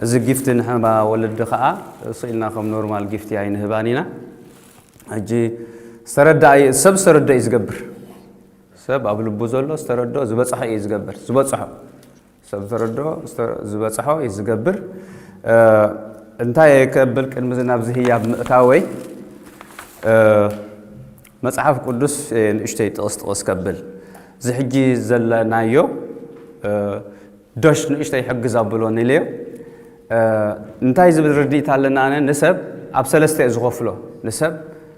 እዚ ጊፍት ንሕና ወለዲ ከዓ ስኢልና ከም ኖርማል ጊፍት ኣይንህባን ኢና። ሕጂ ዝተረዳ እዩ፣ ሰብ ዝተረዶ እዩ ዝገብር። ሰብ ኣብ ልቡ ዘሎ ዝተረዶ ዝበፅሖ እዩ ዝገብር። ዝበፅሖ ሰብ ዝተረዶ ዝተ- ዝበፅሖ እዩ ዝገብር። እ፣ እንታይ ከብል ቅድሚ እዚ ናብዚ ህያብ ምእታወይ፣ እ፣ መፅሓፍ ቅዱስ፣ እ፣ ንእሽተይ ጥቕስ ጥቕስ ከብል፣ እዚ ሕጂ ዘለናዮ፣ እ፣ ዶሽ ንእሽተይ ሕግዝ ኣብሎ ንልዮ። እ፣ እንታይ ዝብል ርድኢት ኣለና? ኣነ ንሰብ ኣብ ሰለስተ እየ ዝኸፍሎ። ንሰብ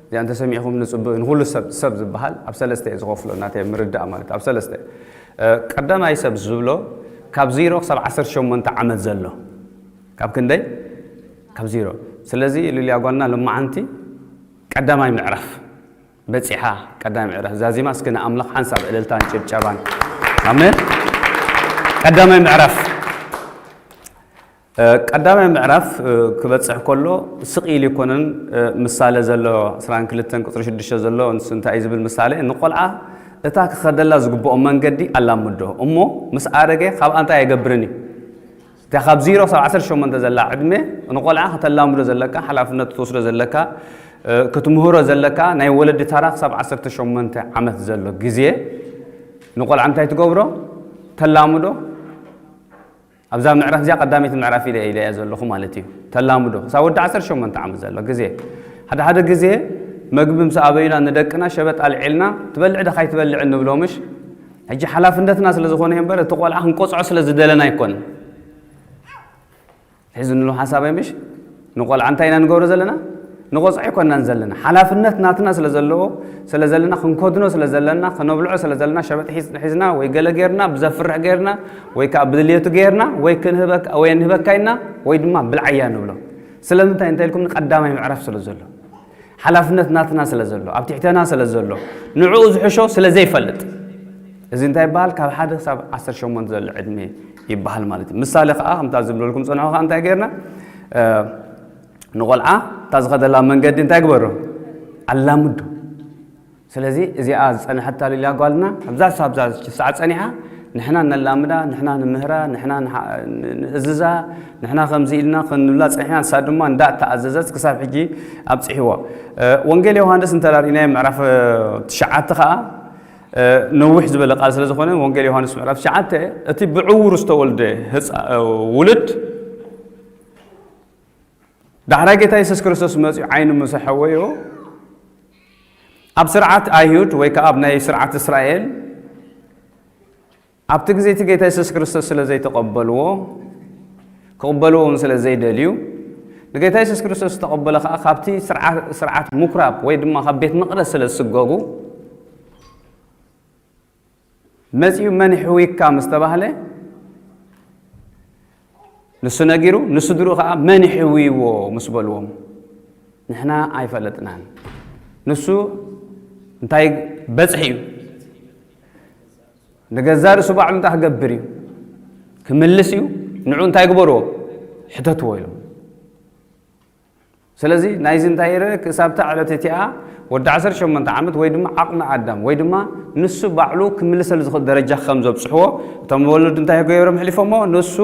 እዚኣ እንተሰሚዕኹም ንፅቡቅ እዩ። ንኹሉ ሰብ ሰብ ዝበሃል ኣብ ሰለስተ እየ ዝኸፍሎ፣ ናተይ ምርዳእ ማለት ኣብ ሰለስተ። እ፣ ቀዳማይ ሰብ ዝብሎ ካብ ዜሮ ክሳብ ዓሰርተ ሸሞንተ ዓመት ዘሎ። ካብ ክንደይ? ካብ ዜሮ። ስለዚ ሉልያ ጓልና ልማዓንቲ ቀዳማይ ምዕራፍ በጺሓ። ቀዳማይ ምዕራፍ ዛዚማ እስኪ ንኣምላኽ ሓንሳብ እልልታን ጭብጨባን። ኣሜን። ቀዳማይ ምዕራፍ፣ እ፣ ቀዳማይ ምዕራፍ፣ እ፣ ክበጽሕ ከሎ ስቕ ኢሉ ይኮነን፣ እ፣ ምሳሌ ዘሎ ዕስራን ክልተን ቁጽሪ ሽዱሽተ ዘሎ ንሱ እንታይ እዩ ዝብል ምሳሌ? ንቆልዓ እታ ክኸደላ ዝግብኦ መንገዲ ኣላምዶ፣ እሞ ምስ ኣረገ ካብኣ እንታይ ኣይገብርን እዩ። እታ ካብ ዜሮ ክሳብ ዓሰርተ ሸሞንተ ዘላ ዕድመ ንቆልዓ ከተላምዶ ዘለካ፣ ሓላፍነት ክትወስዶ ዘለካ፣ እ፣ ክትምህሮ ዘለካ ናይ ወለዲ ታራ ክሳብ ዓሰርተ ሸሞንተ ዓመት ዘሎ ግዜ ንቆልዓ እንታይ ትገብሮ? ተላምዶ። ኣብዛ ምዕራፍ እዚኣ ቀዳመይቲ ምዕራፍ ኢለ ኢለ እየ ዘለኹ ማለት እዩ። ተላምዶ ክሳብ ወዲ ዓሰርተ ሸሞንተ ዓመት ዘሎ ግዜ። ሓደ ሓደ ግዜ መግቢ ምስ ኣበዩና ንደቅና ሸበጥ ኣልዒልና፣ "ትበልዕ ዶ ካይትበልዕ?" ንብሎ ምሽ? ሕጂ ሓላፍነትና ስለ ዝኾነ እዩ እምበር፣ እቲ ቆልዓ ክንቆጽዖ ስለ ዝደለና ኣይኮነን። ሕዝንሉ ሓሳብ ምሽ? ንቆልዓ እንታይ ኢና ንገብሮ ዘለና? ንቆጽዖ ኣይኮናን ዘለና። ሓላፍነት ናትና ስለ ዘለዎ፣ ስለ ዘለና፣ ክንኮድኖ ስለ ዘለና፣ ክነብልዖ ስለ ዘለና፣ ሸበጥ ሒዝ- ሒዝና ወይ ገለ ጌርና፣ ብዘፍርሕ ጌርና፣ ወይ ከዓ ብድልየቱ ጌርና፣ ወይ ክንህበካ ወይ ንህበካ ኢልና፣ ወይ ድማ ብልዓያ ንብሎ። ስለምንታይ እንተ ኢልኩም፣ ንቀዳማይ ምዕራፍ ስለ ዘሎ፣ ሓላፍነት ናትና ስለ ዘሎ፣ ኣብ ትሕተና ስለ ዘሎ፣ ንዕኡ ዝሕሾ ስለ ዘይፈልጥ፣ እዚ እንታይ ይበሃል? ካብ ሓደ ክሳብ ዓሰርተ ሸሞንተ ዘሎ ዕድመ ይበሃል ማለት እዩ። ምሳሌ ከዓ ከምታ ዝብለልኩም ዝጸንሖ ከዓ እንታይ ጌርና? እ፣ ንቆልዓ እታ ዝኸደላ መንገዲ እንታይ ግበሮ? ኣላምዶ። ስለዚ እዚኣ ዝጸንሐታ ሉልያ ጓልና ኣብዛ ሳብ እዛ ሰዓት ጸኒሓ ንሕና ነላምዳ፣ ንሕና ንምህራ፣ ንሕና ንሓ- ንእዝዛ፣ ንሕና ከምዚ ኢልና ክንብላ ጸኒሕና፣ ንሳ ድማ እንዳተኣዘዘት ክሳብ ሕጂ ኣብጽሕዎ። እ፣ ወንጌል ዮሃንስ እንተ ርኢናዮ ምዕራፍ፣ እ፣ ትሽዓተ ከኣ፣ እ፣ ነዊሕ ዝበለ ቃል ስለ ዝኾነ ወንጌል ዮሃንስ ምዕራፍ ትሽዓተ እቲ ብዕውር ዝተወልደ ህፃ- እ፣ ውሉድ ዳሕራይ ጌታ የሱስ ክርስቶስ መጺኡ ዓይኑ ምስ ኣሕወዮ፣ ኣብ ስርዓት ኣይሁድ ወይ ከኣ ኣብ ናይ ስርዓት እስራኤል፣ ኣብቲ ግዜ እቲ ጌታ የሱስ ክርስቶስ ስለ ዘይተቐበልዎ፣ ክቕበልዎ እውን ስለ ዘይደልዩ፣ ንጌታ የሱስ ክርስቶስ ዝተቐበለ ከኣ ካብቲ ስርዓ- ስርዓት ምኩራብ ወይ ድማ ካብ ቤት መቕደስ ስለ ዝስገጉ፣ መጺኡ መን ይሕውይካ ምስ ተባህለ፣ ንሱ ነጊሩ፣ ንስድርኡ ከኣ መን ይሕውይዎ ምስ በልዎም፣ ንሕና ኣይፈለጥናን። ንሱ እንታይ በጽሒ እዩ? ንገዛእ ርእሱ ባዕሉ እንታይ ክገብር እዩ? ክምልስ እዩ። ንዑ እንታይ ግበርዎ? ሕተትዎ ኢሎም። ስለዚ ናይዚ እንታይ ይረ ክሳብታ ዕለት እቲኣ ወዲ ዓሰርተ ሸሞንተ ዓመት ወይ ድማ ዓቕሚ ኣዳም ወይ ድማ ንሱ ባዕሉ ክምልሰሉ ዝኽእል ደረጃ ከም ዘብጽሕዎ እቶም ወለዱ እንታይ ገይሮም ኣሕሊፎሞ? ንሱ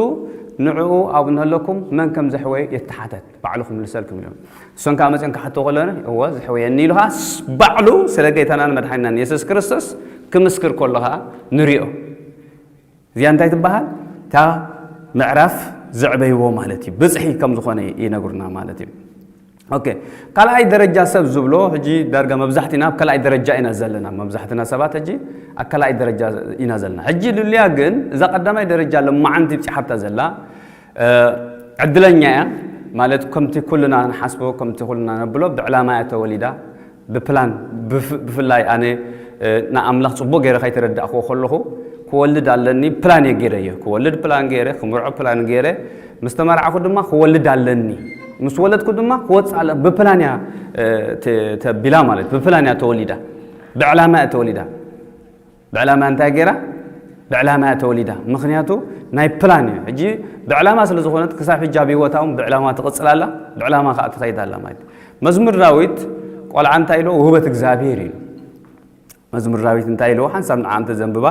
ንዕኡ ኣብ እንሀለኩም መን ከም ዘሕወየ የተሓተት፣ ባዕሉ ክምልሰልኩም ኢሎም። እሶን ከዓ መፅኦን ክሓትዎ ከለና፣ "እወ፣ ዘሕወየኒ" ኢሉ ከዓ ስ- ባዕሉ ስለ ጌታናን መድሓኒናን የሱስ ክርስቶስ ክምስክር ከሎ ከዓ ንሪኦ። እዚኣ እንታይ ትበሃል? እታ ምዕራፍ ዘዕበይዎ ማለት እዩ። ብፅሒ ከም ዝኾነ ይነግሩና ማለት እዩ። ኦኬ፣ ካልኣይ ደረጃ ሰብ ዝብሎ፣ ሕጂ ዳርጋ መብዛሕትና ኣብ ካልኣይ ደረጃ ኢና ዘለና። መብዛሕትና ሰባት ሕጂ ኣብ ካልኣይ ደረጃ ኢና ዘለና። ሕጂ ሉልያ ግን እዛ ቀዳማይ ደረጃ ለማዓንቲ ብፅሓታ ዘላ፣ እ፣ ዕድለኛ እያ ማለት፣ ከምቲ ኩልና ንሓስቦ፣ ከምቲ ኩልና ነብሎ፣ ብዕላማ እያ ተወሊዳ። ብፕላን፣ ብፍ- ብፍላይ ኣነ፣ እ፣ ንኣምላኽ ጽቡቕ ገይረ ከይተረዳእክዎ ከለኹ፣ ክወልድ ኣለኒ ፕላን እየ ገይረዮ። ክወልድ ፕላን ገይረ፣ ክምርዖ ፕላን ገይረ፣ ምስ ተመርዓኹ ድማ ክወልድ ኣለኒ፣ ምስ ወለድኩ ድማ ክወጽእ ኣለ ብፕላን እያ፣ እ፣ ተ- ተቢላ ማለት፣ ብፕላን እያ ተወሊዳ። ብዕላማ እያ ተወሊዳ። ብዕላማ እንታይ ገይራ? ብዕላማ እያ ተወሊዳ። ምኽንያቱ ናይ ፕላን እዩ። ሕጂ ብዕላማ ስለ ዝኾነት ክሳብ ሕጂ ኣብ ህይወታ እውን ብዕላማ ትቕጽል ኣላ፣ ብዕላማ ከኣ ትኸይድ ኣላ ማለት እዩ። መዝሙር ዳዊት ቆልዓ እንታይ ኢልዎ? ውህበት እግዚኣብሔር እዩ። መዝሙር ዳዊት እንታይ ኢልዎ? ሓንሳብ ንዓ እንተ ዘንብባ፣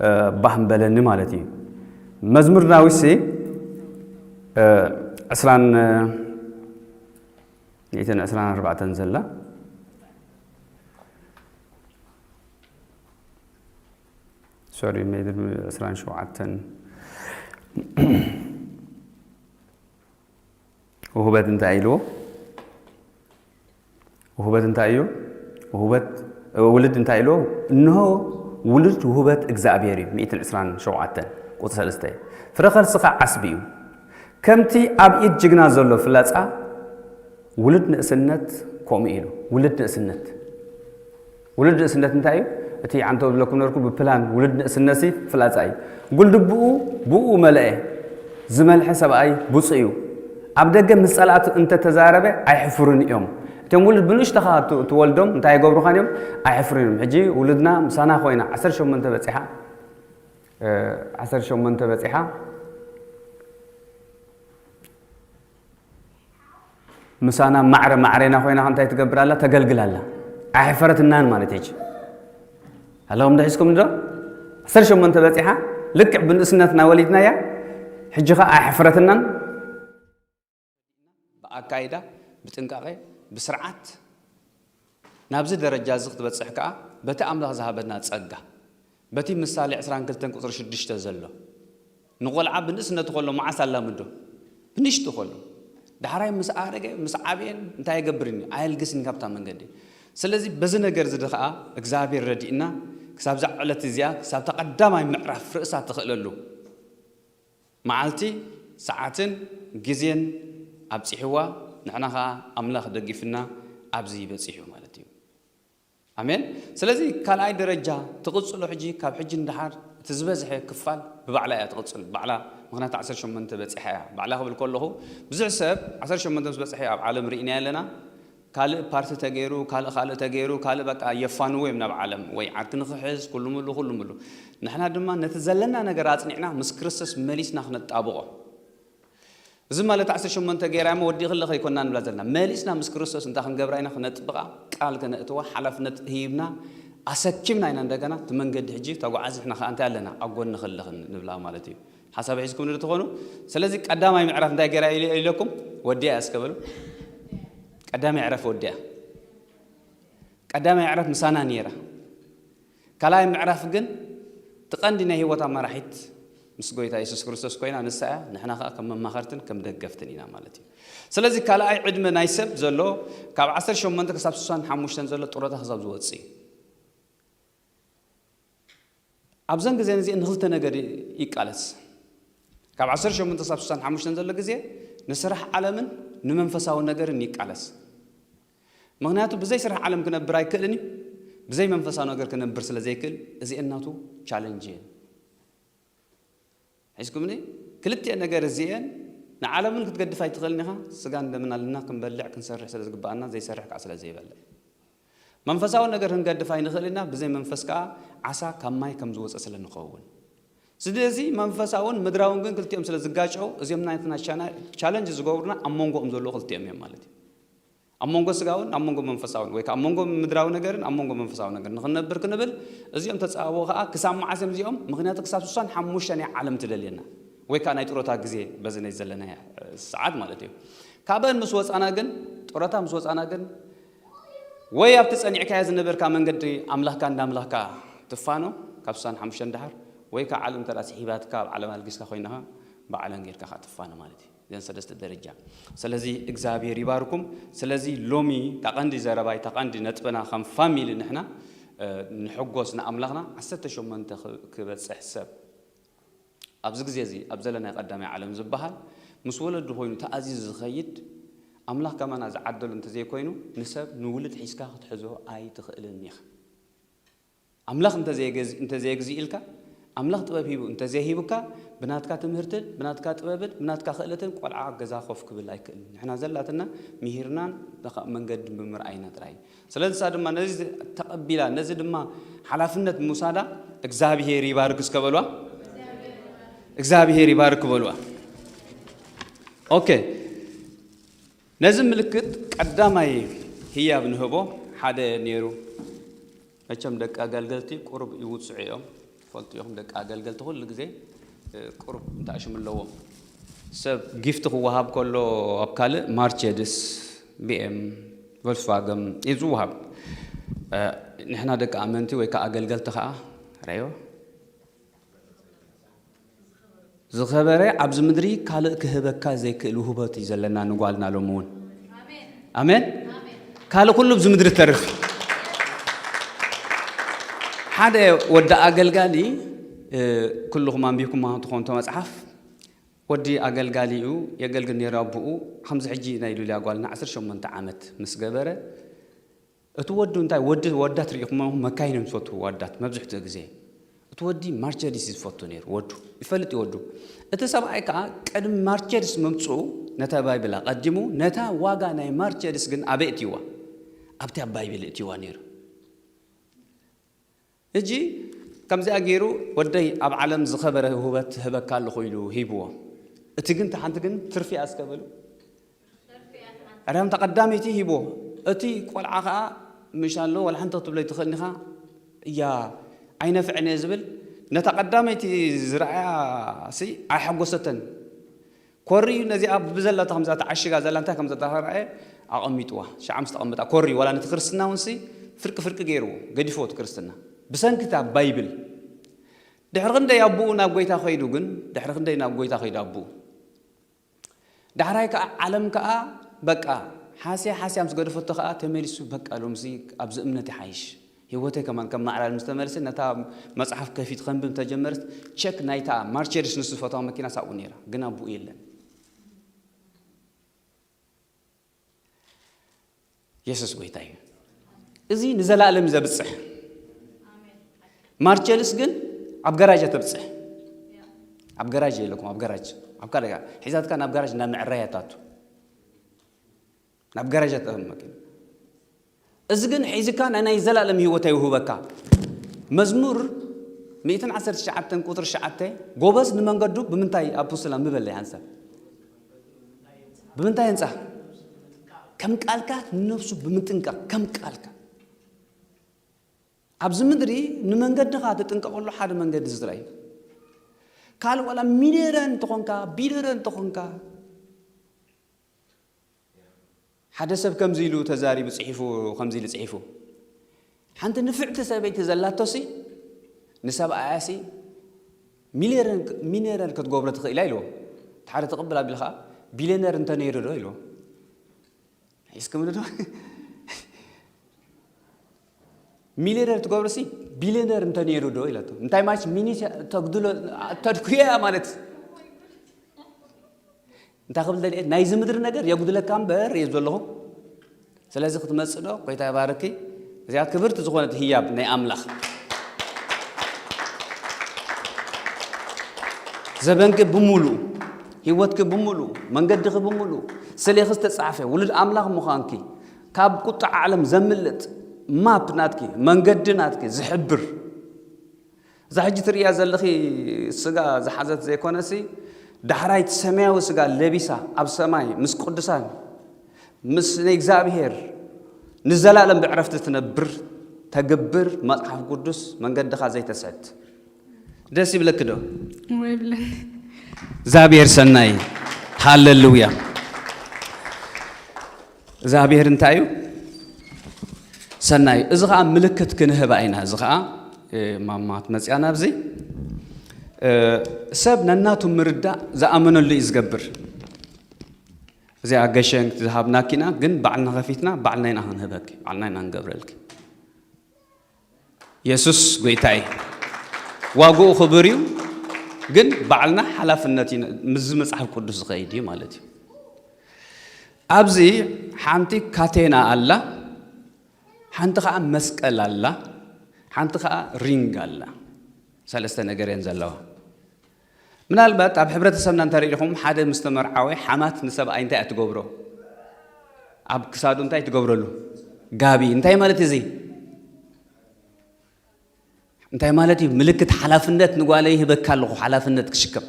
እ፣ ባህ ምበለኒ ማለት እዩ። መዝሙር ዳዊት ሲ፣ እ፣ ዕስራን ሚእትን ዕስራን ኣርባዕተን ዘላ፣ ሶሪ፣ ሜድር ዕስራን ሸውዓተን። ውህበት እንታይ ኢልዎ? ውህበት እንታይ እዩ? ውህበት፣ ውልድ እንታይ ኢልዎ? እንሆ ውልድ ውህበት እግዚኣብሔር እዩ። ሚእትን ዕስራን ሸውዓተን ቁጽሪ ሰለስተ። ፍረ ከርስኻ ዓስቢ እዩ። ከምቲ ኣብ ኢድ ጅግና ዘሎ ፍላጻ፣ ውልድ ንእስነት ከምኡ ኢሉ። ውልድ ንእስነት፣ ውልድ ንእስነት እንታይ እዩ? እቲ ዓንተው ዝብለኩም ነበርኩ፣ ብፕላን ውልድ ንእስነትሲ ፍላጻ እዩ። ጉልድብኡ ብኡ መለአ። ዝመልሐ ሰብኣይ ብፁዕ እዩ። ኣብ ደገ ምስ ጸላእቱ እንተተዛረበ ኣይሕፍሩን እዮም። እቶም ውልድ ብንእሽቶኻ ት-፣ ትወልዶም እንታይ ይገብሩኻን እዮም? ኣይሕፍሩን እዮም። ሕጂ ውልድና ምሳና ኮይና ዓሰርተ ሸሞንተ በጺሓ፣ እ፣ ዓሰርተ ሸሞንተ በጺሓ፣ ምሳና ማዕረ ማዕሬና ኮይና እንታይ ትገብር ኣላ? ተገልግል ኣላ። ኣይሕፈረትናን ማለት እዩ። ኣለኹም ዶ ሒዝኩም ዶ? ዓሰርተ ሸሞንተ በጺሓ፣ ልክዕ ብንእስነትና ወሊድናያ፣ ሕጂ ኸኣ ኣይሕፈረትናን። ብኣካይዳ፣ ብጥንቃቐ፣ ብስርዓት ናብዚ ደረጃ እዚ ክትበጽሕ ከኣ በቲ ኣምላኽ ዝሃበና ጸጋ፣ በቲ ምሳሌ ዕስራን ክልተን ቁጽሪ ሽዱሽተ ዘሎ፣ ንቖልዓ ብንእስነቱ ከሎ መዓስ ኣላምዶ? ብንእሽቱ ከሎ። ዳሕራይ ምስ ኣረገ፣ ምስ ዓብየን እንታይ የገብርን እዩ? ኣየልግስን ካብታ መንገዲ። ስለዚ በዚ ነገር እዚ ከኣ እግዚኣብሔር ረዲእና ክሳብዛ ዕለት እዚኣ፣ ክሳብታ ቀዳማይ ምዕራፍ ርእሳ ትኽእለሉ መዓልቲ፣ ሰዓትን ግዜን ኣብጺሕዋ፣ ንሕና ኸኣ ኣምላኽ ደጊፍና ኣብዚ በጺሑ ማለት እዩ። ኣሜን። ስለዚ ካልኣይ ደረጃ ትቕጽሎ ሕጂ፣ ካብ ሕጂ ንደሓር እቲ ዝበዝሐ ክፋል ብባዕላ እያ ትቕጽል። ባዕላ፣ ምኽንያቱ ዓሰርተ ሸሞንተ በጺሓ እያ። ባዕላ ክብል ከለኹ፣ ብዙሕ ሰብ ዓሰርተ ሸሞንተ ምስ በጽሐ ኣብ ዓለም ርኢና ኣለና። ካልእ ፓርቲ ተገይሩ፣ ካልእ፣ ካልእ ተገይሩ፣ ካልእ በቃ የፋንዎ እዮም ናብ ዓለም። ወይ ዓርኪ ንኽሕዝ፣ ኩሉ ምሉ፣ ኩሉ ምሉ። ንሕና ድማ ነቲ ዘለና ነገር ኣጽኒዕና ምስ ክርስቶስ መሊስና ክነጣብቖ። እዚ ማለት ዓሰርተ ሸሞንተ ገይራ እሞ ወዲእኽለ ከይኮንና ንብላ ዘለና። መሊስና ምስ ክርስቶስ እንታይ ክንገብራ ኢና? ክነጥብቓ፣ ቃል ከነእትዋ፣ ሓላፍነት ሂብና፣ ኣሰኪምና ኢና እንደገና እቲ መንገዲ ሕጂ ተጓዓዚ፣ ንሕና ከኣ እንታይ ኣለና? ኣብ ጎንኺ ኣለኽን ንብላ ማለት እዩ። ሓሳብ ሒዝኩም ዶ ትኾኑ? ስለዚ ቀዳማይ ምዕራፍ እንታይ ገይራ ኢለ-፣ ኢለኩም? ወዲኣ እስከ በሉ። ቀዳማይ ምዕራፍ ወዲኣ። ቀዳማይ ምዕራፍ ምሳና ነይራ። ካልኣይ ምዕራፍ ግን እቲ ቀንዲ ናይ ህይወት ኣመራሒት ምስ ጎይታ የሱስ ክርስቶስ ኮይና፣ ንሳ እያ። ንሕና ከኣ ከም መማኸርትን ከም ደገፍትን ኢና ማለት እዩ። ስለዚ ካልኣይ ዕድመ ናይ ሰብ ዘሎ ካብ ዓሰርተ ሸሞንተ ክሳብ ስሳን ሓሙሽተን ዘሎ ጡረታ ክሳብ ዝወጽእ እዩ። ኣብዘን ግዜ እዚአን ንክልተ ነገር ይቃለስ። ካብ ዓሰርተ ሸሞንተ ክሳብ ስሳን ሓሙሽተን ዘሎ ግዜ ንስራሕ ዓለምን ንመንፈሳዊ ነገርን ይቃለስ። ምኽንያቱ ብዘይ ስራሕ ዓለም ክነብር ኣይክእልን እዩ። ብዘይ መንፈሳዊ ነገር ክነብር ስለ ዘይክእል፣ እዚአን ናቱ ቻለንጅ እየን። ሒዝኩምኒ? ክልቲአን ነገር እዚአን ንዓለምን ክትገድፍ ኣይትኽእልን ኢኻ። ስጋን ደምን ኣለና፣ ክንበልዕ ክንሰርሕ ስለ ዝግብኣና፣ ዘይሰርሕ ከዓ ስለ ዘይበልዕ። መንፈሳዊ ነገር ክንገድፍ ኣይንኽእል ኢና፣ ብዘይ መንፈስ ከዓ ዓሳ ካብ ማይ ከም ዝወፀ ስለ ንኸውን። ስለዚ መንፈሳውን ምድራውን ግን ክልቲኦም ስለ ዝጋጨው፣ እዚኦም ናትና ቻና-፣ ቻለንጅ ዝገብሩና ኣብ መንጎኦም ዘለዉ ክልቲኦም እዮም ማለት እዩ። ኣብ መንጎ ስጋውን ኣብ መንጎ መንፈሳውን፣ ወይ ከዓ ኣብ መንጎ ምድራዊ ነገርን ኣብ መንጎ መንፈሳዊ ነገር ንኽንነብር ክንብል፣ እዚኦም ተፃበቡ ከዓ ክሳብ መዓስ እዮም እዚኦም? ምኽንያቱ ክሳብ ስሳን ሓሙሽተን እያ ዓለም ትደልየና፣ ወይ ከዓ ናይ ጡረታ ግዜ በዚ ናይ ዘለናዮ ሰዓት ማለት እዩ። ካብአን ምስ ወፃና ግን፣ ጡረታ ምስ ወፃና ግን፣ ወይ ኣብቲ ጸኒዕካዮ ዝነበርካ መንገዲ ኣምላኽካ እንዳ ኣምላኽካ ትፋኖ፣ ካብ ስሳን ሓሙሽተን ደሓር፣ ወይ ከዓ ዓለም እንተ ደኣ ስሒባትካ፣ ኣብ ዓለም ኣልጊስካ ኮይንኻ፣ ብዓለም ጌርካ ኸዓ ትፋኖ ማለት እዩ። እዘን ሰለስተ ደረጃ። ስለዚ እግዚኣብሔር ይባርኩም። ስለዚ ሎሚ እታ ቀንዲ ዘረባይ፣ እታ ቀንዲ ነጥብና ከም ፋሚሊ ንሕና፣ እ፣ ንሕጎስ ንኣምላኽና። ዓሰርተ ሸሞንተ ክ-፣ ክበጽሕ ሰብ ኣብዚ ግዜ እዚ ኣብ ዘለናዮ ቀዳማይ ዓለም ዝበሃል ምስ ወለዱ ኮይኑ ተኣዚዙ ዝኸይድ፣ ኣምላኽ ከማና ዝዓደሎ እንተዘይኮይኑ፣ ንሰብ ንውሉድ ሒዝካ ክትሕዞ ኣይትኽእልን ኢኻ። ኣምላኽ እንተዘየገዝ-፣ እንተዘየግዚእልካ፣ ኣምላኽ ጥበብ ሂቡ እንተዘይሂቡካ፣ ብናትካ ትምህርትን ብናትካ ጥበብን ብናትካ ክእለትን ቆልዓ ኣብ ገዛ ኮፍ ክብል ኣይክእልን። ንሕና ዘላትና ምሂርናን በቃ መንገዲ ብምርኣይና ጥራይ። ስለዚ ንሳ ድማ ነዚ ተቐቢላ፣ ነዚ ድማ ሓላፍነት ምውሳዳ እግዚኣብሄር ይባርክ እስከ በልዋ። እግዚኣብሄር ይባርክ በልዋ። ኦኬ። ነዚ ምልክት ቀዳማይ ህያብ ንህቦ ሓደ ነይሩ። መቸም ደቂ ኣገልገልቲ ቁሩብ ይውጽዑ እዮም። ትፈልጡ ኢኹም፣ ደቂ ኣገልገልቲ ኩሉ ግዜ፣ እ፣ ቁሩብ እንተኣሽም ኣለዎም። ሰብ ጊፍት ክወሃብ ከሎ ኣብ ካልእ ማርቸድስ፣ ቢኤም፣ ቮልስቫገን እዩ ዝወሃብ። እ፣ ንሕና ደቂ ኣመንቲ ወይ ከዓ ኣገልገልቲ ከዓ ረዮ ዝኸበረ ኣብዚ ምድሪ ካልእ ክህበካ ዘይክእል ውህበት እዩ ዘለና ንጓልና ሎሚ እውን። ኣሜን። ካልእ ኩሉ ኣብዚ ምድሪ ተርፍ። ሓደ ወዲ ኣገልጋሊ፣ እ፣ ኩልኹም ኣንቢብኩማ ትኾኑ መጽሓፍ፣ ወዲ ኣገልጋሊ እዩ፣ የገልግል ነይሩ ኣቦኡ። ከምዚ ሕጂ ናይ ሉልያ ጓልና ዓሰርተ ሸሞንተ ዓመት ምስ ገበረ፣ እቲ ወዱ እንታይ፣ ወዲ፣ ወዳት ርኢኹም መካይን እዮም ዝፈትዉ፣ ዋዳት መብዝሕትኡ ግዜ። እቲ ወዲ ማርቸዲስ እዩ ዝፈቱ ነይሩ፣ ወዱ። ይፈልጥ እዩ ወዱ። እቲ ሰብኣይ ከኣ ቅድሚ ማርቸዲስ ምምጽኡ ነታ ባይብል ኣቐዲሙ፣ ነታ ዋጋ ናይ ማርቸዲስ ግን ኣበይ እትይዋ? ኣብቲ ኣብ ባይብል እትይዋ ነይሩ። ሕጂ ከምዚኣ ገይሩ፣ "ወደይ፣ ኣብ ዓለም ዝኸበረ ውህበት ህበካ ኣለኹ" ኢሉ ሂብዎ። እቲ ግን፣ እታ ሓንቲ ግን ትርፊ እያ እስከ በሉ። ቀዳም ተቐዳመይቲ ሂብዎ። እቲ ቆልዓ ኸኣ፣ "ምሽ ኣሎ፣ ዋላ ሓንቲ ክትብለይ ትኽእል ኢኻ?" "እያ፣ ኣይነፍዕን እየ" ዝብል፣ ነታ ቀዳመይቲ ዝረኣያ ሲ ኣይሓጎሰተን። ኮሪ ነዚኣ ብዘላታ ከምዛ ተዓሽጋ ዘላ እንታይ ከም ዘተረኣየ ኣቐሚጥዋ። ሸዓ ምስ ተቐምጣ ኮሪ፣ ዋላ ነቲ ክርስትና እውን ሲ ፍርቂ ፍርቂ ገይርዎ፣ ገዲፍዎ እቲ ክርስትና። ብሰንኪ እታ ባይብል። ድሕሪ ክንደይ ኣቦኡ ናብ ጎይታ ከይዱ ግን፣ ድሕሪ ክንደይ ናብ ጎይታ ከይዱ ኣቦኡ። ዳሕራይ ከኣ ዓለም ከኣ በቃ ሓስያ ሓስያ ምስ ገደፈቶ ከኣ ተመሊሱ፣ "በቃ ሎምሲ ኣብዚ እምነት ይሓይሽ፣ ህይወተይ ከማን ከመዓራሪ" ምስ ተመልሰ፣ ነታ መጽሓፍ ከፊት ከንብብ ተጀመረ። ቸክ ናይታ ማርቸዲስ ንሱ ዝፈትዋ መኪና ሳብኡ ነይራ፣ ግን ኣቦኡ የለን። የሱስ ጎይታ እዩ። እዚ ንዘላለም እዩ ዘብጽሕ። ማርቸዲስ ግን ኣብ ገራጅ እያ ተብጽሕ። ኣብ ገራጅ የለኩም፣ ኣብ ገራጅ፣ ኣብ ካልእ ሒዛትካ ናብ ገራጅ ናብ ምዕራይ እያ ትኣቱ። ናብ ገራጅ እያ ትኣቱ መኪና። እዚ ግን ሒዝካ ናይ፣ ናይ ዘላለም ህይወት ይውህበካ። መዝሙር ሚእትን ዓሰርተ ትሽዓተን ቁጽሪ ትሽዓተ፣ "ጎበዝ ንመንገዱ ብምንታይ ኣፖስትላ ምበለ ሓንሳብ? ብምንታይ ህንጻ? ከም ቃልካ ንነፍሱ ብምጥንቃቕ፣ ከም ቃልካ." ኣብዚ ምድሪ ንመንገድኻ ትጥንቀቐሉ ሓደ መንገዲ እዚ ጥራይ እዩ። ካልእ ዋላ ሚልዮነር እንተኾንካ፣ ቢልዮነር እንተኾንካ፣ ሓደ ሰብ ከምዚ ኢሉ ተዛሪቡ፣ ጽሒፉ፣ ከምዚ ኢሉ ጽሒፉ። ሓንቲ ንፍዕቲ ሰበይቲ ዘላቶሲ ንሰብኣያሲ ሚልዮነር፣ ሚልዮነር ክትገብሮ ትኽእል እያ ኢልዎ። እቲ ሓደ ትቕብል ኣቢሉ ኸዓ፣ "ቢልዮነር እንተነይሩ ዶ?" ኢልዎ። ሒዝክምኒ ዶ? "ሚልዮነር ትገብርሲ ቢልዮነር እንተነይሩ ዶ?" ኢላቶ። እንታይ ማለት ሚኒስ ተጉድሎ፣ ተድኩያ ማለት። እንታይ ክብል ደልየ፣ ናይዚ ምድሪ ነገር የጉድለካ እምበር እየ ዘለኹ። ስለዚ ክትመጽእ ዶ? ጎይታ ይባርኪ። እዚኣ ክብርቲ ዝኾነት ህያብ ናይ ኣምላኽ። ዘበንኪ ብምሉኡ፣ ህይወትኪ ብምሉኡ፣ መንገድኺ ብምሉኡ፣ ስሌኺ ዝተጻሕፈ ውሉድ ኣምላኽ ምዃንኪ፣ ካብ ቁጥዓ ዓለም ዘምልጥ ማፕ ናትኪ፣ መንገዲ ናትኪ ዝሕብር፣ እዛ ሕጂ ትርእያ ዘለኺ ስጋ ዝሓዘት ዘይኮነሲ፣ ዳሕራይ እቲ ሰማያዊ ስጋ ለቢሳ ኣብ ሰማይ ምስ ቅዱሳን፣ ምስ ንእግዚኣብሔር ንዘላለም ብዕረፍቲ ትነብር፣ ተግብር፣ መጽሓፍ ቅዱስ መንገድኻ ዘይተስሕት። ደስ ይብለኪ ዶ? ወይ ብለኒ። እግዚኣብሔር ሰናይ። ሃሌሉያ። እግዚኣብሔር እንታይ እዩ? ሰናይ። እዚ ኸዓ ምልክት ክንህባ ኢና። እዚ ኸዓ፣ እ፣ ማማ ትመጽያ ናብዚ። እ፣ ሰብ ነናቱ ምርዳእ ዝኣመነሉ እዩ ዝገብር። እዚኣ ገሸንክ ዝሃብናኪ ኢና፣ ግን ባዕልና ከፊትና፣ ባዕልና ኢና ክንህበኪ፣ ባዕልና ኢና ክንገብረልኪ። የሱስ ጎይታ እዩ። ዋግኡ ክቡር እዩ፣ ግን ባዕልና ሓላፍነት እዩ፣ ምስዚ መጽሓፍ ቅዱስ ዝኸይድ እዩ ማለት እዩ። ኣብዚ ሓንቲ ካቴና ኣላ፣ ሓንቲ ኸዓ መስቀል ኣላ፣ ሓንቲ ኸዓ ሪንግ ኣላ። ሰለስተ ነገር እየን ዘለዋ። ምናልባት ኣብ ሕብረተሰብና እንተሪኢኹም፣ ሓደ ምስ ተመርዓወ ሓማት ንሰብኣይ እንታይ እያ ትገብሮ? ኣብ ክሳዱ እንታይ ትገብረሉ? ጋቢ። እንታይ ማለት እዚ? እንታይ ማለት እዩ? ምልክት ሓላፍነት ንጓለይ ይህበካ ኣለኹ፣ ሓላፍነት ክሽከም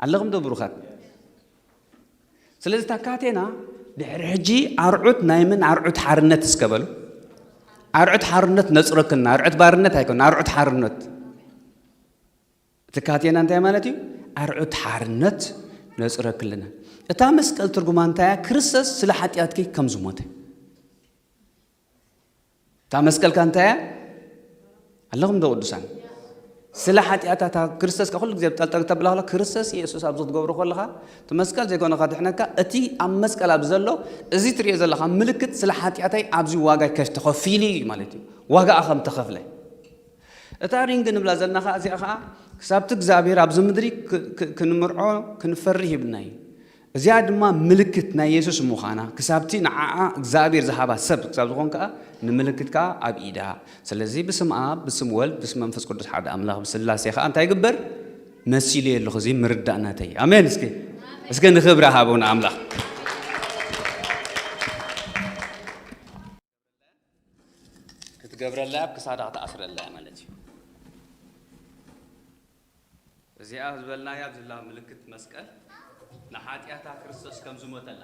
ኣለኹም ዶ ብሩኻት? ስለዚ እታ ካቴና ድሕሪ ሕጂ ኣርዑት ናይ ምን ኣርዑት ሓርነት እስከ በሉ። ኣርዑት ሓርነት ነጽረክና፣ ኣርዑት ባርነት ኣይኮን፣ ኣርዑት ሓርነት። እቲ ካቴና እንታይ ማለት እዩ? ኣርዑት ሓርነት ነጽረክልና። እታ መስቀል ትርጉማ እንታይ እያ? ክርስቶስ ስለ ሓጢኣትኪ ከም ዝሞተ። እታ መስቀልካ እንታይ እያ? ኣለኹም ዶ ቅዱሳን? ስለ ሓጢኣታታ ክርስቶስ፣ ካብ ኩሉ ግዜ ብጠልጠል ተብላ ከሎ፣ ክርስቶስ የሱስ ኣብዚ ክትገብሮ ከለኻ፣ እቲ መስቀል ዘይኮነ ከድሕነካ፣ እቲ ኣብ መስቀል ኣብ ዘሎ፣ እዚ ትርእዮ ዘለኻ ምልክት ስለ ሓጢኣተይ ኣብዚ ዋጋ ከፍ-፣ ተኸፊሉ እዩ ማለት እዩ። ዋጋኣ ከም ተኸፍለ። እታ ሪንግ ንብላ ዘለና ኸዓ፣ እዚኣ ኸዓ ክሳብቲ እግዚኣብሔር ኣብዚ ምድሪ ክ-፣ ክ-፣ ክንምርዖ ክንፈሪ ሂብና እዩ። እዚኣ ድማ ምልክት ናይ የሱስ ምዃና፣ ክሳብቲ ንዓኣ እግዚኣብሔር ዝሃባ ሰብ ክሳብ ዝኾን ከኣ፣ ንምልክት ከኣ ኣብ ኢዳ። ስለዚ ብስም ኣብ፣ ብስም ወልድ፣ ብስም መንፈስ ቅዱስ ሓደ ኣምላኽ ብስላሴ ከኣ እንታይ ይግበር? መሲሉ ኣለኹ፣ እዚ ምርዳእ ናተይ። ኣሜን። እስኪ፣ እስኪ ንኽብሪ ሃቡ ንኣምላኽ። ክትገብረላ ኣብ ክሳዳ ክትኣስረላ ማለት እዩ። እዚኣ ዝበልናያ ኣብ ዘላ ምልክት መስቀል ንሓጢኣታ ክርስቶስ ከም ዝሞተላ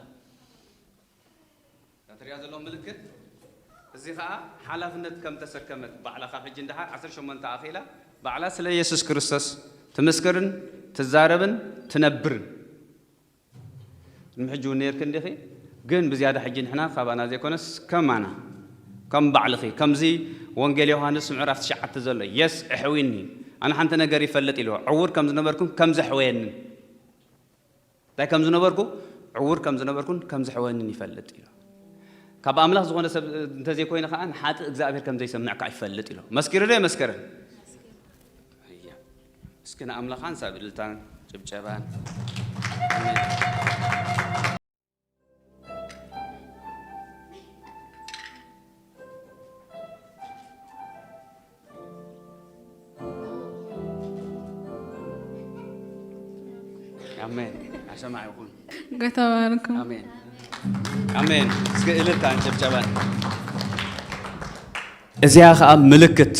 እታ ትሪኣ ዘሎ ምልክት፣ እዚ ኸኣ ሓላፍነት ከም ተሰከመት ባዕላ ካብ ሕጂ እንድሓር ዓሰርተ ሸሞንተ ኣኺላ ባዕላ ስለ የሱስ ክርስቶስ ትምስክርን ትዛረብን ትነብርን። ቅድሚ ሕጂ እውን ነይርኪ እንዲኺ፣ ግን ብዝያዳ ሕጂ ንሕና ካባና ዘይኮነስ ከማና፣ ከም ባዕልኺ፣ ከምዚ ወንጌል ዮሃንስ ምዕራፍ ትሽዓተ ዘሎ፣ የስ፣ ኣሕውዩኒ፣ ኣነ ሓንቲ ነገር ይፈልጥ ኢልዎ፣ ዕዉር ከም ዝነበርኩን ከም ዘሕወየንን። እንታይ ከም ዝነበርኩ? ዕዉር ከም ዝነበርኩን ከም ዘሕወየንን ይፈልጥ ኢልዎ። ካብ ኣምላኽ ዝኾነ ሰብ እንተዘይኮይኑ ኸዓ ንሓጥእ እግዚኣብሔር ከም ዘይሰምዕ ከኣ ይፈልጥ ኢልዎ። መስኪሩ ዶ የመስከረን? እያ። እስኪ ንኣምላኽ ሓንሳብ እልልታን ጭብጨባን። ኣሜን። ኣሰማዕ ይኹን። ጎይታ ባርኩም። ኣሜን። ኣሜን። እስከ እልልታን ጭብጨባን። እዚኣ ኸኣ ምልክት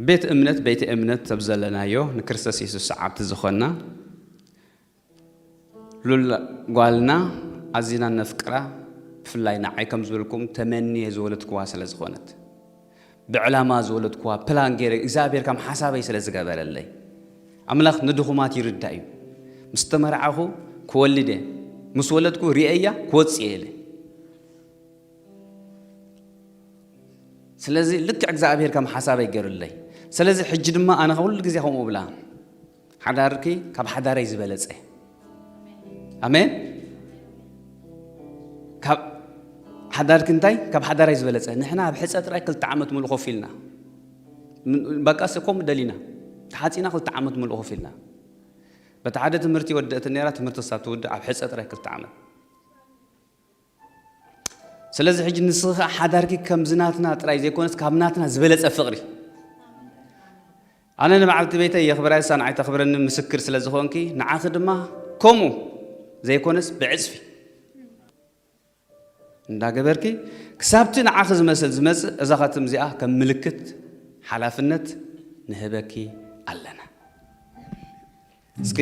ቤት እምነት፣ ቤተ እምነት ሰብ ዘለናዮ ንክርስቶስ የሱስ ሰዓብቲ ዝኾንና ሉል ጓልና ኣዚና ነፍቅራ፣ ብፍላይ ንዓይ ከም ዝበልኩም ተመንየ ዝወለድክዋ ስለ ዝኾነት፣ ብዕላማ ዝወለድክዋ፣ ፕላን ገይረ እግዚኣብሔር ከም ሓሳበይ ስለ ዝገበረለይ፣ ኣምላኽ ንድኹማት ይርዳእ እዩ። ምስ ተመርዓኹ ክወልድ እየ፣ ምስ ወለድኩ ርእየያ ክወጽእ እየ ኢለ። ስለዚ ልክዕ እግዚኣብሔር ከም ሓሳበይ ገይሩለይ። ስለዚ ሕጂ ድማ ኣነ ኩሉ ግዜ ከምኡ እብላ፣ ሓዳርኪ ካብ ሓዳረይ ዝበለጸ። ኣሜን። ካብ ሓዳርኪ እንታይ? ካብ ሓዳረይ ዝበለጸ። ንሕና ኣብ ሕጸ ጥራይ ክልተ ዓመት ሙሉእ ኮፍ ኢልና። ም-፣ በቃ፣ እኮ ደሊና። ተሓጺና ክልተ ዓመት ሙሉእ ኮፍ ኢልና። በቲ ሓደ ትምህርቲ ወደእትን ነይራ፣ ትምህርቲ ክሳብ ትውድእ ኣብ ሕጸ ጥራይ ክልተ ዓመት። ስለዚ ሕጂ ንስኺ ኸኣ ሓዳርኪ ከምዚ ናትና ጥራይ ዘይኮነስ ካብ ናትና ዝበለጸ ፍቕሪ። ኣነ ንበዓልቲ ቤተይ የኽብራ፣ እሳ ንዓይ ተኽብረኒ ምስክር ስለ ዝኾንኪ፣ ንዓኺ ድማ ከምኡ ዘይኮነስ ብዕጽፊ እንዳገበርኪ ክሳብቲ ንዓኺ ዝመስል ዝመጽእ እዛ ኻትም እዚኣ ከም ምልክት ሓላፍነት ንህበኪ ኣለና። እስኪ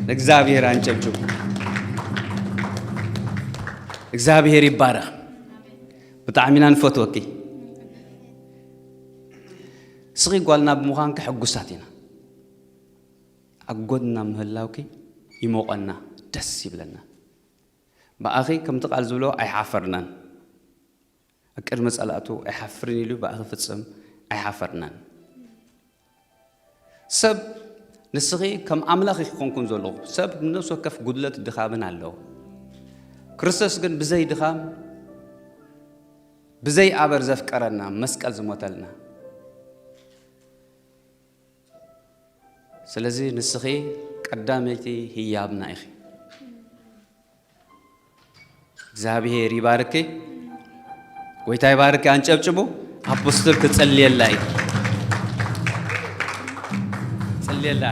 ንእግዚኣብሔር ኣንጨብጭቡ። እግዚኣብሔር ይባረኽ። ብጣዕሚ ኢና ንፈትወኪ። እስኺ ጓልና ብምዃንኪ ሕጉሳት ኢና። ኣብ ጎድና ምህላውኪ ይሞቐና፣ ደስ ይብለና። ብኣኺ ከምቲ ቃል ዝብሎ ኣይሓፈርናን። ኣብ ቅድሚ ጸላእቱ ኣይሓፍርን ኢሉ ብኣኺ ፍጽም ኣይሓፈርናን። ሰብ ንስኺ ከም ኣምላኽ ኣይኮንኩን ዘለኹ። ሰብ ነፍሲ ወከፍ ጉድለት ድኻምን ኣለዎ። ክርስቶስ ግን ብዘይ ድኻም፣ ብዘይ ኣበር ዘፍቀረና፣ መስቀል ዝሞተልና። ስለዚ ንስኺ ቀዳመይቲ ህያብና ኢኺ። እግዚኣብሔር ይባርኪ። ጎይታ ይባርኪ። ኣንጨብጭቡ። ኣፖስትል ክጽልየላ እዩ። ጽልየላ።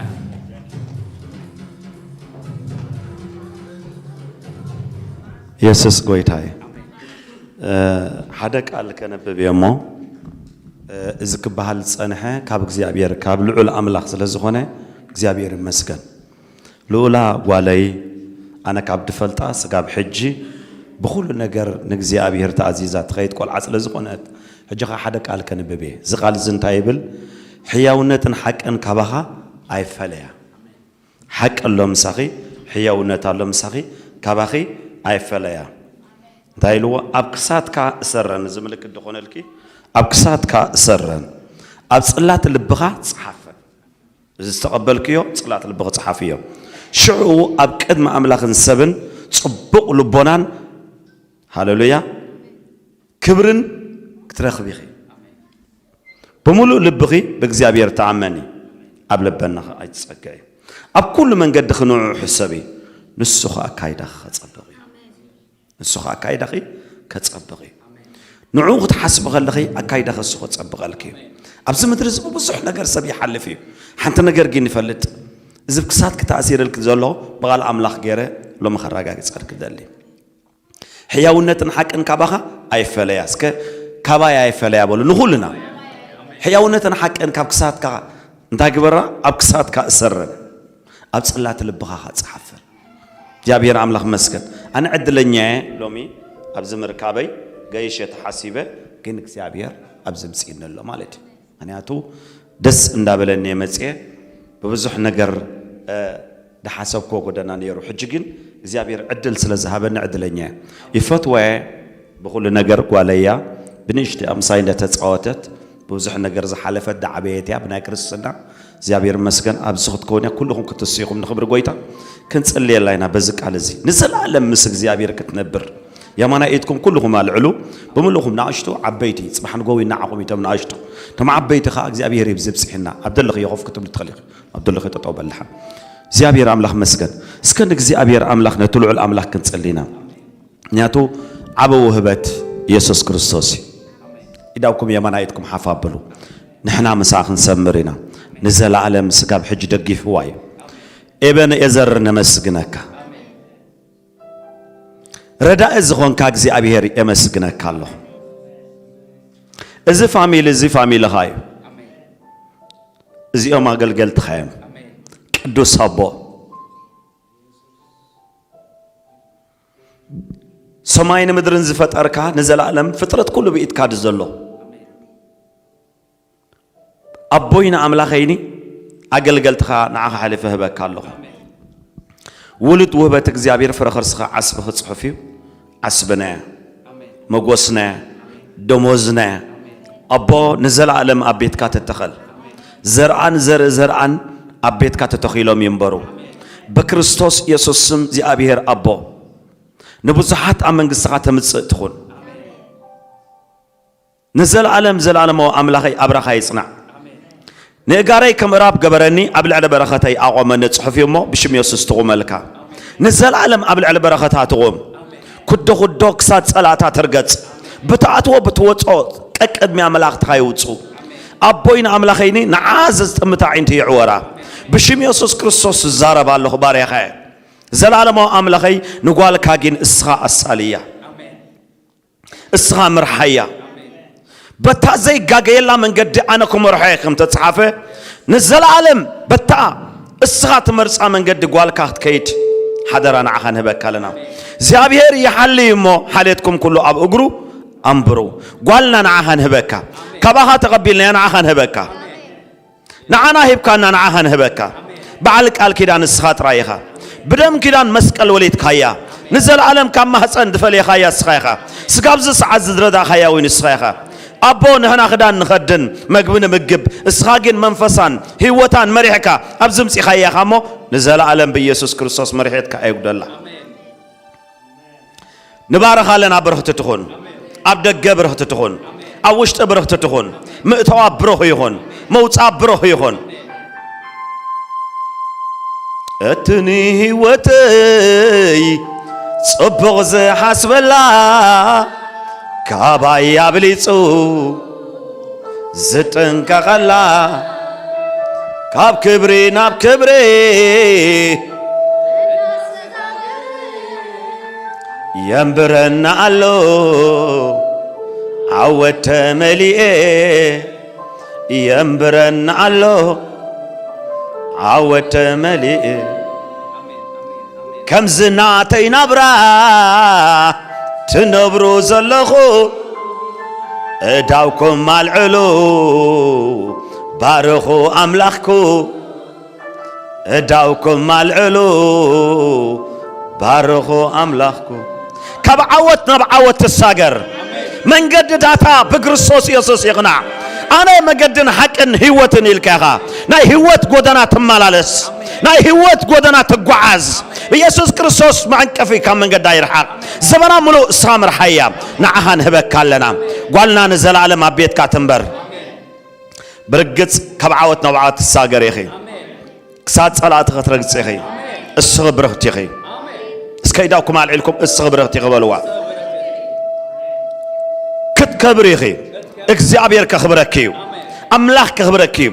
የሱስ ጎይታ እዩ። እ፣ ሓደ ቃል ከነብብ እየ እሞ፣ እ፣ እዚ ክበሃል ዝጸንሐ ካብ እግዚኣብሔር፣ ካብ ልዑል ኣምላኽ ስለ ዝኾነ እግዚኣብሔር ይመስገን። ልኡላ ጓለይ፣ ኣነ ካብ ድፈልጣ ስጋብ ሕጂ ብኹሉ ነገር ንእግዚኣብሔር ተኣዚዛ ትኸይድ ቆልዓ ስለ ዝኾነት፣ ሕጂ ኸዓ ሓደ ቃል ከንብብ እየ። እዚ ቃል እዚ እንታይ ይብል? ሕያውነትን ሓቅን ካባኻ ኣይፈለያ። ሓቂ ኣሎ ምሳኺ፣ ሕያውነት ኣሎ ምሳኺ፣ ካባኺ ኣይፈለያ። እንታይ ኢልዎ? ኣብ ክሳድካ እሰረን፣ እዚ ምልክት ዝኾነልኪ፣ ኣብ ክሳድካ እሰረን፣ ኣብ ጽላት ልብኻ ጽሓፈን። እዚ ዝተቐበልክዮ ጽላት ልብኺ ጽሓፍዮ። ሽዑ ኣብ ቅድሚ ኣምላኽን ሰብን ጽቡቕ ልቦናን፣ ሃሌሉያ፣ ክብርን ክትረኽቢ ኢኺ። ብምሉእ ልብኺ ብእግዚኣብሔር ተኣመኒ፣ ኣብ ልበናኺ ኣይትጸግዒ። ኣብ ኩሉ መንገድኺ ንዕኡ ሕሰቢ፣ ንሱ ኸኣ ኣካይዳኺ ኸጸብቕ እዩ። ንሱ ኸኣ ኣካይዳኺ ከጸብቕ እዩ። ንዕኡ ክትሓስቢ ከለኺ ኣካይዳኺ እሱ ከጸብቐልኪ እዩ። ኣብዚ ምድሪ እዚ ብብዙሕ ነገር ሰብ ይሓልፍ እዩ። ሓንቲ ነገር ግን ይፈልጥ፣ እዚ ክሳድኪ ተኣሲርልኪ ዘሎ ብቓል ኣምላኽ ገይረ ሎሚ ከረጋግጸልኪ ደሊ። ሕያውነትን ሓቅን ካባኻ ኣይፈለያ። እስከ ካባይ ኣይፈለያ በሉ ንኹልና። ሕያውነትን ሓቅን ካብ ክሳድካ እንታይ ግበራ? ኣብ ክሳድካ እሰረን፣ ኣብ ጽላት ልብኻ ኸኣ ጸሓፈን። እግዚኣብሔር ኣምላኽ መስገን። ኣነ ዕድለኛ እየ ሎሚ ኣብዚ ምርካበይ፣ ገይሸ ተሓሲበ፣ ግን እግዚኣብሔር ኣብዚ ምጽእኒ ኣሎ ማለት እዩ። ምኽንያቱ ደስ እንዳበለኒ እየ መጽየ። ብብዙሕ ነገር፣ እ፣ ዝሓሰብክዎ ጎደና ነይሩ። ሕጂ ግን እግዚኣብሔር ዕድል ስለ ዝሃበኒ ዕድለኛ እየ። ይፈትዋ እየ ብኹሉ ነገር። ጓለይ እያ፣ ብንእሽተይ ምሳይ እንደተጻወተት ብብዙሕ ነገር ዝሓለፈት ዝዓበየት እያ ብናይ ክርስትና። እግዚኣብሔር ይመስገን ኣብዚ ክትከውን እያ። ኩልኹም ክትስኡ ኢኹም ንኽብሪ ጎይታ። ክንጽልየላ ኢና በዚ ቃል እዚ። ንዘለኣለም ምስ እግዚኣብሔር ክትነብር የማናይ ኢድኩም ኩልኹም ኣልዕሉ። ብምልኹም ንኣሽቱ ዓበይቲ፣ ጽባሕ ንጎዊ ንዓኹም እቶም ንኣሽቱ። እቶም ዓበይቲ ኸኣ እግዚኣብሔር እዩ ብዝብጽሕና። ኣብ ደለኺ ኮፍ ክትብሉ ትኽእሊ ኢኺ። ኣብ ደለኺ ጠጠው በልሓ። እግዚኣብሔር ኣምላኽ መስገን። እስከ ንእግዚኣብሔር ኣምላኽ ነቲ ልዑል ኣምላኽ ክንጽሊ ኢና። ምኽንያቱ ዓቢ ውህበት የሱስ ክርስቶስ እዩ። ኢዳውኩም የማናይ ኢድኩም ሓፍ ኣብሉ። ንሕና ምሳኣ ክንሰምር ኢና። ንዘለኣለም ስጋብ ሕጂ ደጊፍዋ እዩ። ኤበን ኤዘር ነመስግነካ። ረዳኢ ዝኾንካ እግዚኣብሔር የመስግነካ ኣለኹ። እዚ ፋሚሊ እዚ ፋሚልኻ እዩ። እዚኦም ኣገልገልትኻ እዮም። ቅዱስ ኣቦ፣ ሰማይን ምድርን ዝፈጠርካ ንዘለኣለም ፍጥረት ኩሉ ብኢድካ ድዩ ዘሎ? ኣቦይን ኣምላኸይኒ ኣገልገልትኻ ንዓኻ ሓሊፈ ህበካ ኣለኹ። ውሉድ ውህበት እግዚኣብሔር ፍረ ከርስኻ ዓስቢ ክጽሑፍ እዩ። ዓስብና እያ፣ መጎስና እያ፣ ደሞዝና እያ። ኣቦ ንዘለኣለም ኣብ ቤትካ ትተኸል። ዘርኣን ዘርኢ ዘርኣን ኣብ ቤትካ ተተኺሎም ይንበሩ። ብክርስቶስ የሱስ ስም እግዚኣብሔር ኣቦ ንብዙሓት ኣብ መንግስትኻ ተምጽእ ትኹን። ንዘለኣለም ዘላለማዊ ኣምላኸይ ኣብራኻ ይጽናዕ። ንእጋረይ ከም እራብ ገበረኒ፣ ኣብ ልዕሊ በረኸተይ ኣቖመኒ ጽሑፍ እዩ እሞ፣ ብሽም የሱስ ትቑመልካ። ንዘለኣለም ኣብ ልዕሊ በረኸታ ትቑም። ኩዶ ኩዶ ክሳድ ጸላእታ ትርገጽ። ብትኣትዎ ብትወጾ ቀቅድሚያ መላእኽትኻ ይውጹ። ኣቦይን ኣምላኸይኒ ንዓ ዘዝጥምታ ኣዒንቲ ይዕወራ። ብሽም የሱስ ክርስቶስ ዝዛረብ ኣለኹ ባርያኻ እየ። ዘላለማዊ ኣምላኸይ ንጓልካ ግን እስኻ ኣሳልያ። እስኻ ምርሓያ። በታ ዘይጋገየላ መንገዲ ኣነ ክመርሖ እየ ከም ተጻሓፈ፣ ንዘለኣለም በታ እስኻ ትመርጻ መንገዲ ጓልካ ክትከይድ ሓደራ ንዓኻ ንህበካ ኣለና። እግዚኣብሔር ይሓሊ እሞ ሓልየትኩም ኩሉ ኣብ እግሩ ኣንብሩ። ጓልና ንዓኻ ንህበካ። ካባኻ ተቐቢልናያ ንዓኻ ንህበካ። ንዓና ሂብካና ንዓኻ ንህበካ። በዓል ቃል ኪዳን ንስኻ ጥራይ ኢኻ። ብደም ኪዳን መስቀል ወሊድካያ። ንዘለኣለም ካብ ማህፀን ዝፈለኻያ እስኻ ኢኻ። ስጋብ እዚ ሰዓት ዝረዳእኻያ እውን እስኻ ኢኻ። ኣቦ ንሕና ክዳን ንኸድን መግቢ ንምግብ፣ እስኻ ግን መንፈሳን ህይወታን መሪሕካ ኣብዚ ምጺኻያ ኢኻ እሞ ንዘለኣለም ብኢየሱስ ክርስቶስ መሪሕትካ ኣይጉደላ። ንባርኻ ኣለና። ብርኽቲ ትኹን፣ ኣብ ደገ ብርኽቲ ትኹን፣ ኣብ ውሽጢ ብርኽቲ ትኹን። ምእተዋ ብሩኽ ይኹን፣ መውጻ ብሩኽ ይኹን። እቲ ንህይወተይ ጽቡቕ ዝሓስበላ፣ ካባይ ኣብሊጹ ዝጥንቀቐላ፣ ካብ ክብሪ ናብ ክብሪ የንብረና ኣሎ ዓወት ተመሊኤ፣ የንብረና ኣሎ ዓወት ተመሊኤ። ከምዚ ናተይ ናብራ ትነብሩ ዘለኹ፣ እዳውኩም ኣልዕሉ ባርኹ ኣምላኽኩ። እዳውኩም ኣልዕሉ፣ ባርኹ ኣምላኽኩም። ካብ ዓወት ናብ ዓወት ትሳገር። መንገዲ ዳታ ብክርስቶስ ኢየሱስ ይቕናዕ። ኣነ መገድን ሓቅን ህይወትን ኢልካ ኢኻ። ናይ ህይወት ጎደና ትመላለስ፣ ናይ ህይወት ጎደና ትጓዓዝ። ብኢየሱስ ክርስቶስ መዕንቀፊ ካብ መንገዳ ይርሓቕ። ዘበና ምሉእ እሳ ምርሓያ፣ ንዓኻ ንህበካ ኣለና። ጓልና ንዘለኣለም ኣብ ቤትካ ትንበር። ብርግጽ ካብ ዓወት ናብ ዓወት ትሳገር ኢኺ። ክሳብ ጸላእቲ ክትረግጽ ኢኺ። እስኺ ብርኽቲ ኢኺ። እስከ ኢዳኩም ኣልዒልኩም እስኺ ብርኽቲ ኢኺ በልዋ። ክትከብሪ ኢኺ። እግዚኣብሔር ከኽብረኪ እዩ። ኣምላኽ ከኽብረኪ እዩ።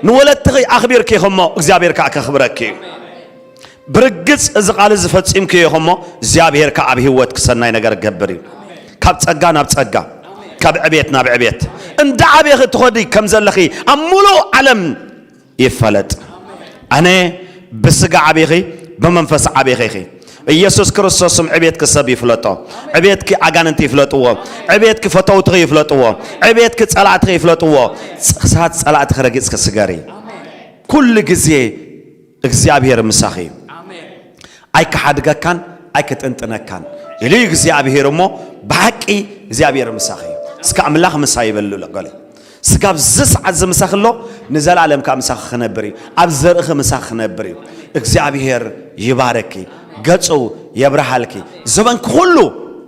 ንወለድትኺ ኣኽቢርኪ ኢኺ እሞ እግዚኣብሔር ከኣ ከኽብረኪ እዩ። ብርግጽ እዚ ቃል እዚ ፈጺምክዮ ኢኺ እሞ እግዚኣብሔር ከኣ ኣብ ህይወትኪ ሰናይ ነገር ክገብር እዩ። ካብ ጸጋ ናብ ጸጋ፣ ካብ ዕቤት ናብ ዕቤት እንዳ ዓቤኺ ትኸዲ ከም ዘለኺ ኣብ ሙሉእ ዓለም ይፈለጥ። ኣነ ብስጋ ዓቢኺ ብመንፈስ ዓቢኺ ኢኺ። ኢየሱስ ክርስቶስ ስም ዕቤትኪ ሰብ ይፍለጦ። ዕቤትኪ ኣጋንንቲ ይፍለጥዎ። ዕቤትኪ ፈተውትኺ ይፍለጥዎ። ዕቤትኪ ጸላእትኺ ይፍለጥዎ። ክሳብ ጸላእትኺ ረጊጽኪ ስገሪ። ኩሉ ግዜ እግዚኣብሔር ምሳኺ እዩ። ኣይክሓድገካን ኣይክጥንጥነካን ኢሉ እግዚኣብሔር እሞ፣ ብሓቂ እግዚኣብሔር ምሳኺ እዩ። እስከ ኣምላኽ ምሳይ ይበል ኣሎ ገለ። ስጋብ እዚ ሰዓት እዚ ምሳኺ ኣሎ፣ ንዘለኣለም ከኣ ምሳኺ ክነብር እዩ። ኣብ ዘርእኺ ምሳኺ ክነብር እዩ። እግዚኣብሔር ይባረኪ፣ ገጹ የብርሃልኪ፣ ዘበንኪ ኩሉ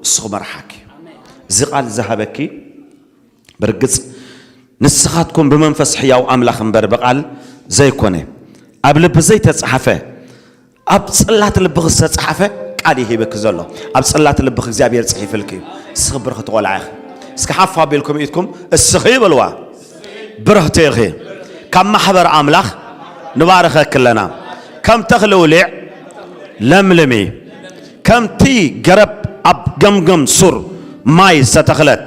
እሱ ክመርሓኪ እዩ። እዚ ቃል ዝሃበኪ ብርግጽ ንስኻትኩም ብመንፈስ ሕያው ኣምላኽ እምበር ብቓል ዘይኮነ፣ ኣብ ልቢ ዘይተጻሕፈ፣ ኣብ ጽላት ልብኺ ዝተጻሕፈ ቃል እዩ ሂበኪ ዘሎ። ኣብ ጽላት ልብኺ እግዚኣብሔር ጽሒፍልኪ እዩ። እስኺ ብርኽቲ ቆልዓ ኢኺ። እስኪ ሓፍ ኣቢልኩም ኢድኩም እስኺ በልዋ። ብርኽቲ ኢኺ። ካብ ማሕበር ኣምላኽ ንባርኸኪ ኣለና። ከም ተኽሊ ውሊዕ ለምልሚ። ከምቲ ገረብ ኣብ ገምገም ሱር ማይ ዝተተኽለት፣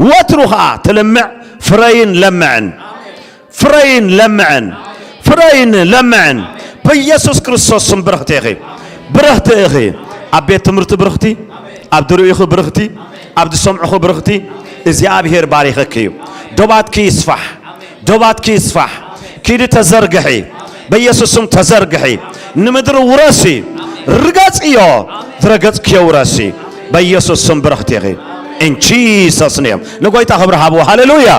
ወትሩ ኸኣ ትልምዕ ፍረይን ለምዕን፣ ፍረይን ለምዕን፣ ፍረይን ለምዕን። ብኢየሱስ ክርስቶስ ስም ብርኽቲ ኢኺ፣ ብርኽቲ ኢኺ። ኣብ ቤት ትምህርቲ ብርኽቲ፣ ኣብ ድርእኹ ብርኽቲ፣ ኣብ ዝሰምዕኹ ብርኽቲ። እግዚኣብሔር ባሪኸኪ እዩ። ዶባትኪ ይስፋሕ፣ ዶባትኪ ይስፋሕ። ኪዲ ተዘርግሒ፣ በኢየሱስ ስም ተዘርግሒ። ንምድሪ ውረሲ፣ ርገጽዮ፣ ዝረገጽክዮ ውረሲ። በኢየሱስ ስም ብርኽቲ ኢኺ። In Jesus name። ንጎይታ ክብሪ ሃብዎ። ሃሌሉያ።